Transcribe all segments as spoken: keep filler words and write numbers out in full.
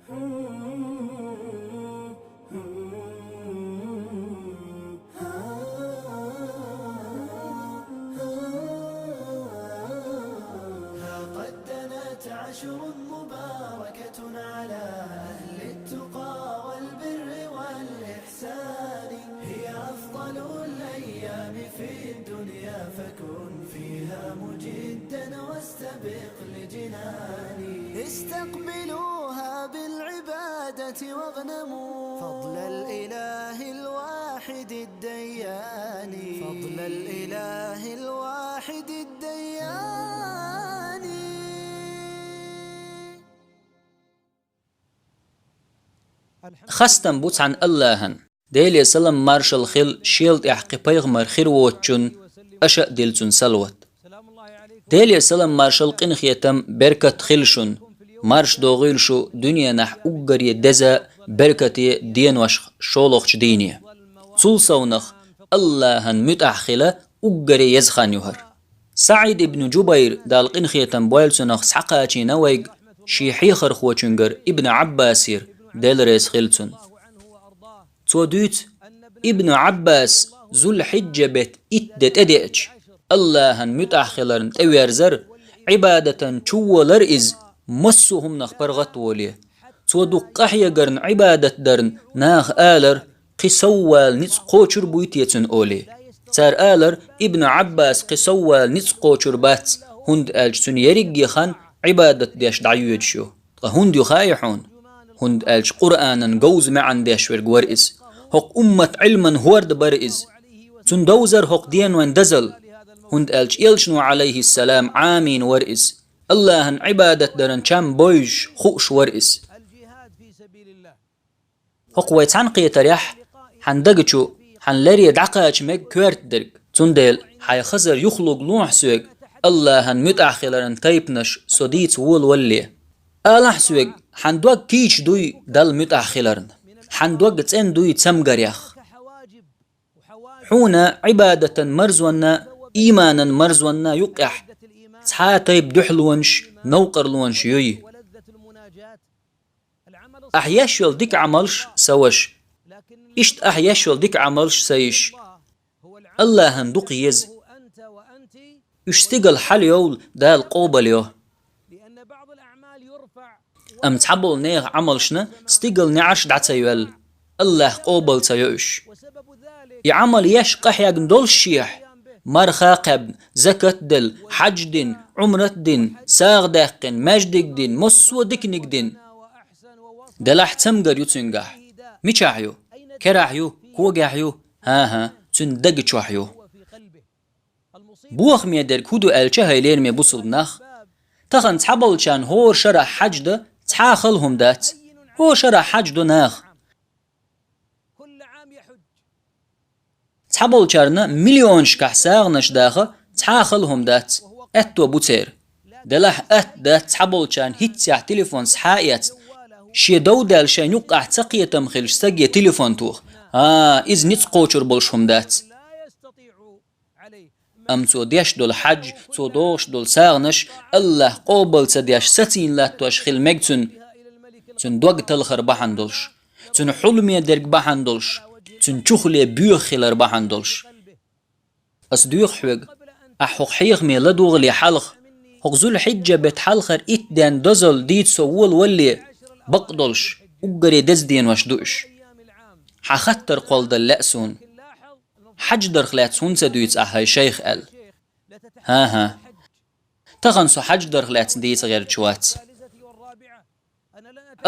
ها قد دنت عشر مباركة على أهل التقى والبر والإحسان. هي أفضل الأيام في الدنيا، فكن فيها مجدا واستبق لجنان. استقبلوها بالعبادة واغنموا فضل الإله الواحد الديان. فضل الإله الواحد الديان. Хастам бу цхьан Аллахьан. Деле салам маршал хил шел тӀехь кхин пайхамар хир воцучун, аша а дил цун салават. Деле салам маршал къинхетам беркат хил шун, марш догӀийла шу дуьненахь уггаре деза беркате денош шолгӀачу дийне. Цул совнах Аллахьан муьтӀахь хила уггаре еза хан ю хӀара. СаӀид ибн Джубайр, Дала къинхетам бойла цунах, схьакхачийна вайга шен хьехархочуьнгара Ибн Ӏаббасера, Дела реза хила цунна. Цо дуьйцу, Ибн Ӏаббас Зулхьиджа бет итт де тӀедеача, Аллахьан муьтӀахь хиларна тӀеверзар, Ӏибадатан чуволар иза, массо а хӀуманах паргӀат а воле. Цо дукха къахьегарна Ӏибадат дарна наха алар, кхин соввала ницкъ кхочур буй те цуьнан олий. Цара алар, Ибн Ӏаббас кхин соввала ницкъ кхочур бац, хӀунда аьлча цуьнан ерриге хан Ӏибадат деш дӀайоьдуш ю. Ткъа хӀунда ю хаьий хьуна? ХӀунда аьлча Къуръанан говза маьӀна деш верг вара иза. ХӀокху уммат Ӏилман хӀорда бара иза. Цунна довзара хӀокху денойн дозалла. ХӀунда аьлча элчано, Ӏалайхиссалам, Ӏамийна вара иза. Аллахьан Ӏибадат даран чам бовзуш, хууш вара иза. ХӀокху вай цхьаьнакхетарехь, хьан дага чу, хьан лере дӀакхача мега коьрта дерг. Цундела хьайн хазар юхалург лохьа соьга, Аллахьан муьтӀахь хиларан тайпанаш со дийца волавалале. Алахь соьга, хьан дог кийча дуй Далла муьтӀахь хиларна? Хьан дог цӀена дуй цамгарех? Хьуна Ӏибадатан марзонна, ийманан марзонна юккъехь цхьа а тайпа дуьхьалонаш, новкъарлонаш юй? Ахь еш йолу дика Ӏамалш, сан ваша. Иштта ахь еш йолу дика Ӏамалш, сан йиша. Аллахьан дукха еза. Уьш стигала хьалайовла, Дала къобалйо. Амма цхьаболу нехан Ӏамалшна стигала неӀарш дӀа ца йоьлла, Аллахь къобал ца йо уьш. И Ӏамал еш къахьегна долуш шехь, марха кхаьбна, закат делла, хьаьж дина, Ӏумрат дина, сагӀа даьккхина, маьждиг дина, массо а диканиг дина. Делахь цамгар ю цуьнгахь. Мичахь ю? Керахь ю? Когехь ю? ХӀан-хӀа, цуьнан дага чохь ю. Бохаме дерг хӀун ду аьлча, хьай лераме бусалба нах, тахана цхьаболчарна хӀора шарахь хьаьж дан цхьа а хала хӀума дац. ХӀора шарахь хьаьж до наха. Цхьаболчарна миллионашкахь сагӀанаш даха цхьа а хала хӀума дац, аьтто бу церан. Делахь атта дац цхьаболчарна хӀинццехь телефон схьа а эцна, шен дов даьлла шайн юккъахь ца кхетам хилча стаге телефон тоха. А, иза ницкъ кхочур болуш хӀума дац. Амма цо деш долу хьаьж, цо дохуш долу сагӀанаш Аллахь къобал ца деш сацийна латтош хила мега цуьнан, цуьнан дог талхар бахьана долуш, цуьнан хьуламе дерг бахьана долуш, цуьнан чухле боьха хилар бахьана долуш. Ас доьху хьоьга, ахь хӀокху хьехаме ладогӀале хьалха, хӀокху Зулхьиджа бет хьалхара итт денна дозалла дийца со волавалале, бакъ долуш, уггаре деза денош ду уьш. Хьан хаттар кхолладала лаьа суна. Хьаьж дарх лаьцна хӀунда ца дуьйцу ахь, хьай шайх, аьлла. ХӀан-хӀа. Тахана со хьаьж дарх лаьцна дийца гӀерташ вац.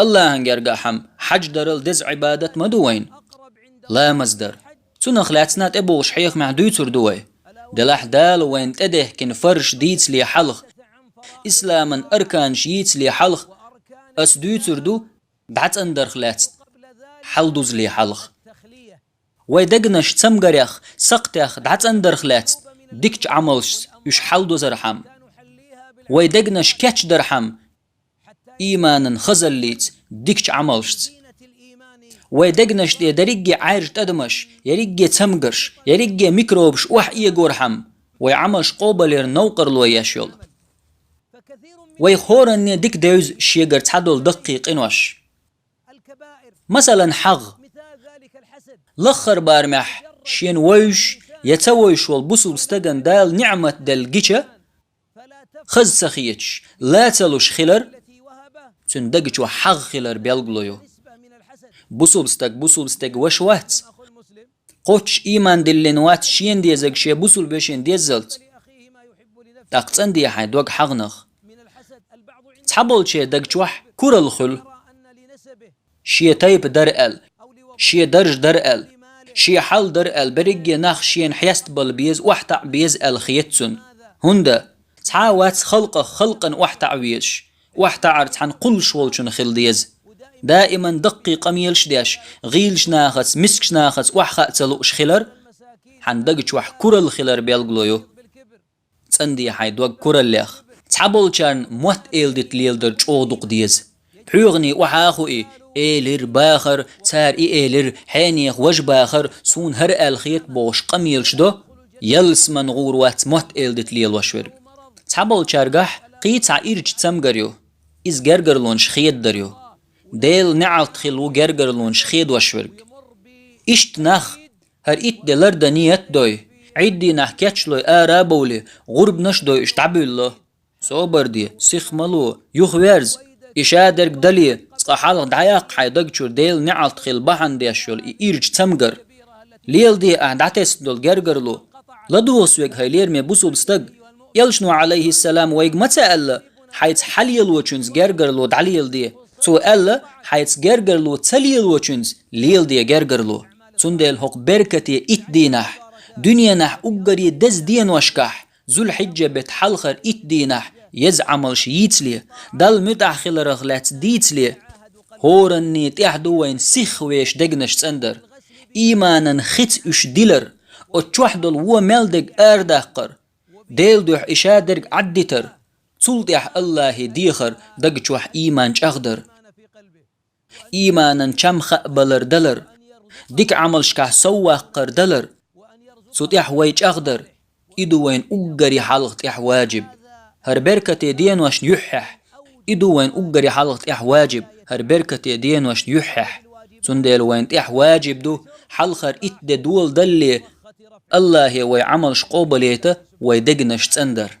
Аллахьан гергахь-м хьаьж дарал деза Ӏибадат ма ду вайна. Ламаз дар. Цунах лаьцна тӀебогӀуш хьехамехь дуьйцур ду вай. Делахь Дала вайна тӀедехкина фарзаш дийцале хьалха, исламан арканаш йийцале хьалха, ас дуьйцур ду дӀацӀандарх лаьцна, хьалдузале хьалха. Вай дегнаш цамгарех, сакхтех дӀацӀандарх лаьцна, дикачу Ӏамалшца уьш хьалдозархьама. Вай дегнаш кечдархьама, ийманан хазаллица, дикачу Ӏамалшца. Вай дегнаш тӀе дерриге Ӏаьржа тӀадамаш, ерриге цамгарш, ерриге микробаш охьаэгорхьама, вай Ӏамалш къобалъяран новкъарло еш йолу. Вай хӀоранне дика девза шегара цхьадолу даккхий къинош. Масалан, хьагӀ. Лаххара барамехь шена вевзаш я ца вевзаш волу бусалба стагана Дала ниӀмат делла гича, хаза ца хеташ, ла ца луш хилар, цуьнан даг чохь хьагӀ хилар белгало ю. Бусалба стаг бусалба стеган ваша вац. Кхоччуш ийман диллина вац шена дезарг шен бусалба вешина деззалц. ТӀаккха цӀанде хьайн дог хьагӀнах. Цхьаболчеран даг чохь куралла хуьлу. Шен тайпа дара аьлла, шен дарж дара аьлла, шен хьал дара аьлла, берриге нах шена хьестабала беза, охьатаӀа беза аьлла хета цунна. ХӀунда? Цхьа а вац халкъах халкъана охьатаӀа везаш, охьатаӀар цхьана кхуллуш волчунна хила деза. Даиман даккхий къамелаш деш, гӀийлачу нахаца, мискачу нахаца охьахаа ца лууш хилар, хьан даг чохь куралла хилар белгало ю. ЦӀанде хьайн дог кураллех. Цхьаболчарна мотт эладита леладар чӀогӀа дукха деза. ПхьоьгӀане охьа а хуий, элира, бахара, цара и элира, хьенех важа бахара, суна хӀара аьлла хета бохуш къамелаш до, ялсаман гӀур вац мотт эладита лелош верг. Цхьаболчаьргахь кхин цхьа ирча цамгар ю. Иза гергарлонаш хедадар ю. Делан неӀалт хилла ву гергарлонаш хедош верг. Иштта нах, хӀара итт де лардан нийят дой, Ӏид дийнахь кечлой ара а бовлий, гӀурбанаш а дой уьш дӀабуьллу. Собар де, сих ма ло, юхаверза, и шадерг дале, цкъа хьалха дӀаяккха хьайн даг чуьра Делан неӀалт хилла бахьана деш йолу и ирча цамгар. Леладе ахь дӀатесна долу гергарло. ЛадугӀу соьга, хӀай лераме бусалба стаг. Элчано, Ӏалайхиссалам, вайга ма ца аьлла, хьайца хьалелочуьнца гергарло дӀалеладе. Цо аьлла, хьайца гергарло ца лелочуьнца леладе гергарло. Цундела хӀокху беркате итт дийнахь, дуьненахь уггаре деза деношкахь, Зулхьиджа бет хьалхара итт дийнахь еза Ӏамалш йийцале, Далла муьтӀахь хиларх лаьцна дийцале, хӀоранний тӀехь ду вайн сих вешан дегнаш цӀандар, ийманан хица уьш дилар, оцу чохь долу вон мел дерг арадаккхар, Делан дуьхьа и шадерг Ӏаддитар, цул тӀаьхьа Аллахе дехар, даг чохь ийман чӀагӀдар. Ийманан чам хаа балар далар, дика Ӏамалшкахь совваккхар далар, цу тӀехь вай чӀагӀдар, и ду вайн уггаре хьалха тӀехь ваджиб. ХӀара беркате деношна юьххьехь, и ду вайн уггаре хьалха тӀехь ваджиб, хӀара беркате деношна юьххьехь. Цундела вайн тӀехь ваджиб ду, хьалхара итт де доладалле, Аллахе вай Ӏамалш къобалйайта вай дегнаш цӀандар.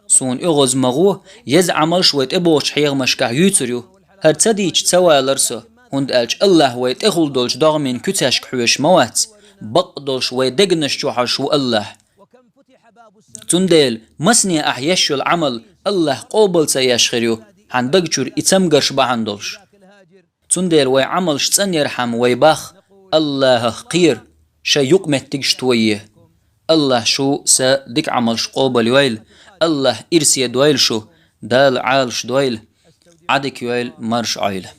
Суна оьгӀаз ма гӀо, еза Ӏамалш вай тӀебогӀучу хьехамашкахь юьйцур ю. ХӀара ца дийцча ца валара со, хӀунда аьлча Аллах вай тӀехула долчу догӀмийн куьцешка хьоьжуш ма вац, бакъдолуш вай дегнаш чохь Ӏаш ву Аллах. Цундела масане ахь еш йолу Ӏамал Аллах къобал ца еш хир ю, хьан даг чуьра и цамгарш бахьана долуш. Цундела вай Ӏамалш цӀанъярхьама вай бах, Аллахах кхера, шайн юкъаметтигаш тое. Аллах шу сан дика Ӏамалш къобалйойла, Аллах ирсе дойла шу, Дала Ӏалаш дойла, Ӏадика йойла, марша Ӏойла.